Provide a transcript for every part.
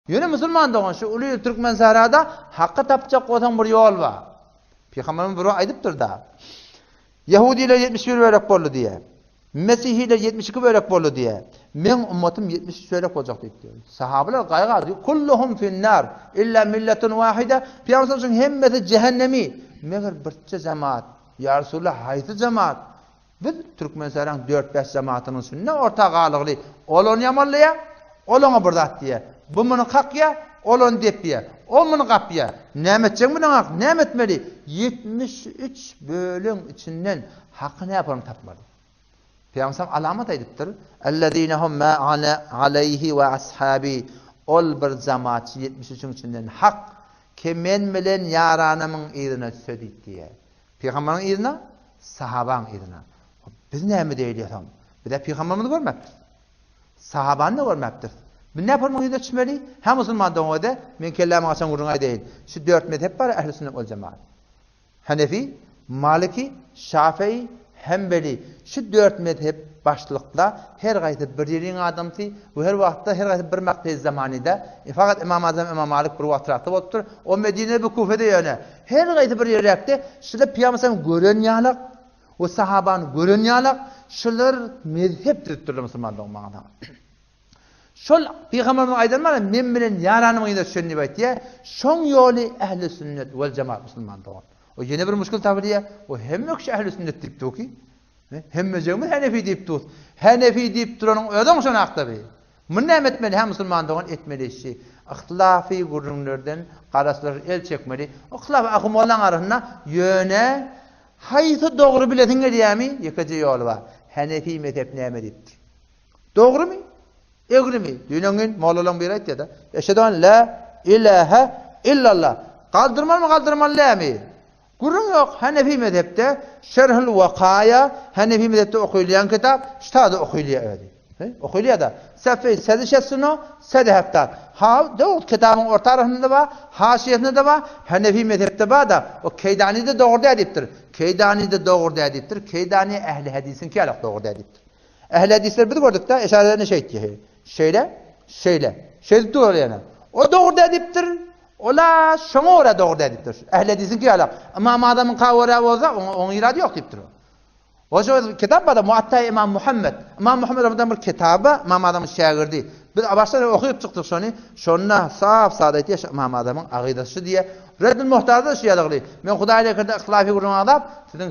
Ýöne musulman dogan şu uly il Türkmensährada haky tapjak bolsaň bir ýol bar. Pygamberimiz bir aýdypdyr-da. Ýehudiler 71 bölek boldy diýýär. Mesihiler 72 bölek boldy diýýär. Meň ummatym 73 bölek boljak diýipdir. Sahabalar gaýgy aldy. Kulluhum finnar illa milletun wahida. Pygamberimiziň hemmesi cehennemi. Meger birçe jemaat. Ýa Resulallah haýsy jemaat? Biz Türkmensähraň dört-bäş jematynyň içinde orta galygly, ol ony ýamanlaýar, ol oňa bir zat diýýär. Bu muny kakýar, ol ony depýär. O muny gapýar. Näme etjegiňi bileňok, näme etmeli? 73 bölegiň içinden haky näpürem tapmaly. Pygamber sallam alamat aýdypdyr. Ellezine hum ma ana aleýhi we ashabi. Ol bir jemaatçy 73-iň içinden hak, ki men bilen ýaranymyň yzyna düşse diýip diýýär. Pygamberiň yzyna, sahabaň yzyna. Biz näme diýilýär soň? Biz-ä pygamberimizi görmäpdiris. Sahabany-da görmäpdiris. Biz näme onuň yzyna düşmeli? Hä musulman doňa-da, men kelläme gaçan gürrüňi aýdaýyn. Şu dört mezhep bar, ähli sünnet wal jemaat. Hanefi, Maliki, Şafii, Hembeli. Şu dört mezhep başlykda her gaýsy bir ýeriň adamsy we her wagtda her gaýsy bir makteýi zamanyda. E, fakat Imam Azam, Imam Malik bir wagtrakda bolupdyr. O Medinede, bu Kufede ýöne. Her gaýsy bir ýerräkde şular Pygamber sallam gören ýalak we sahabany gören ýalak şular mezhep düzüpdirler musulman dogan maňa saňa. Şol Pygamberimiziň aýdany bar men bilen ýaranymyň yzyna düşen diýip aýtýar. Şoň ýoly ähli sünnet wel jemaat musulman dogan. O ýene bir muşkil tapylýar. O hemme kişi ähli sünnet diýip dur ki. Hemmejegimiz Henefi diýip dur. Henefi diýip duranyň özüň şony aktaby. Muny näme etmeli hä musulman dogan etmeli işi. Yhtilafy gürrüňlerden garaşlar el çekmeli. Yhtilaf ahy mollaň arasynda ýöne haýsy dogry bilesiň gelýämi ýekeje ýoly bar. Henefi mezhep näme diýipdir. Dogrymy? Egrimi? Düýn öňňin mollalaň biri aýtýada. Eşhedü en la ilahe illallah. Galdyrmalymy galdyrmaly dälmi? Gürrüň ýok, Hanefi mezhepde Şerhul Wakaýa, Hanefi mezhepde okylýan kitap, ştada okylýar özi. Okylýar-da. Sefeý sedi şesino, sedi heftat. Ha, dogry, kitabyň orta arasynda-da bar, haşiýesinde-de bar, Hanefi mezhepde bar-da. O Keýdani-de dogry däl diýipdir. Keýdani-de dogry däl diýipdir. Keýdani ähli hedisinki ýalak dogry däl diýipdir. Ähli hedisleri biz gördük-de, eşarelerine şeýtdi. Şeýle, şeýle. Şeýdip dur ol ýene. O dogry däl diýipdir. Ola şoňa görä dogry däl diýipdir. Ähli hedisiňki ýaly. Ymam Azamyňka görä bolsa, oňa oň irady ýok diýipdir. Oşo kitap bar-da, Muatta Ymam Muhammed. Ymam Muhammed rahmetullah bir kitaby bar, Ymam Azamyň şägirdi. Biz başdan okyp çykdyk şony. Şonda sap-sada aýtýar, şu Ymam Azamyň agydasy şu diýýär. Reddül Muhtarda şu ýazygly. Men Hudaý lekirde yhtilafy gürrüň agzap, siziň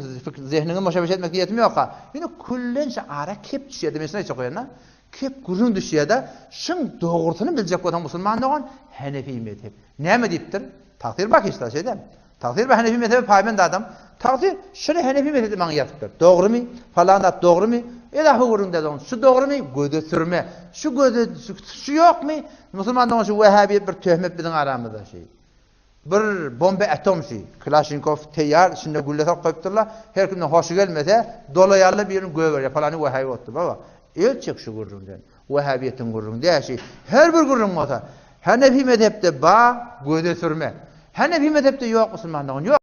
zehniňizi moşabeş etmek niýetim ýok-a. Ýöne küllenç ara kep düşýär-de, men şuny aýtjak bolýan-da. Kep gürrüň düşýär-de, şuň dogrusyny biljek bolsaň musulman dogan, Henefi mezhep. Näme diýipdir? Tagsyr bar hiç zat şeýdem. Tagsyr bar Henefi mezhebe paýbent adam. Tagsyr şuny Henefi mezhepde maňa ýazypdyr. Dogrymy? Falan zat dogrymy? Edahy gürrüň däl dogan. Şu dogrymy? Göze sürme. Şu göze şu ýokmy? Musulman dogan şu wehhabiýet bir töhmet biziň aramyzda şeý. Bir bomba atom şi. Klaşnikow teýýar, içinde gülle salyp goýupdyrlar. Her kimden hoşy gelmese, dolaýarlar birini gögerýär. Palany wehhabi bolupdyr baba. El çek şu gürrüňden. Wehhabiýetiň gürrüňi däl şi. Her bir gürrüň bolsa, Hanefi mezhepde ba, göze sürme. Hanefi mezhepde ýok musulman dogan, ýok.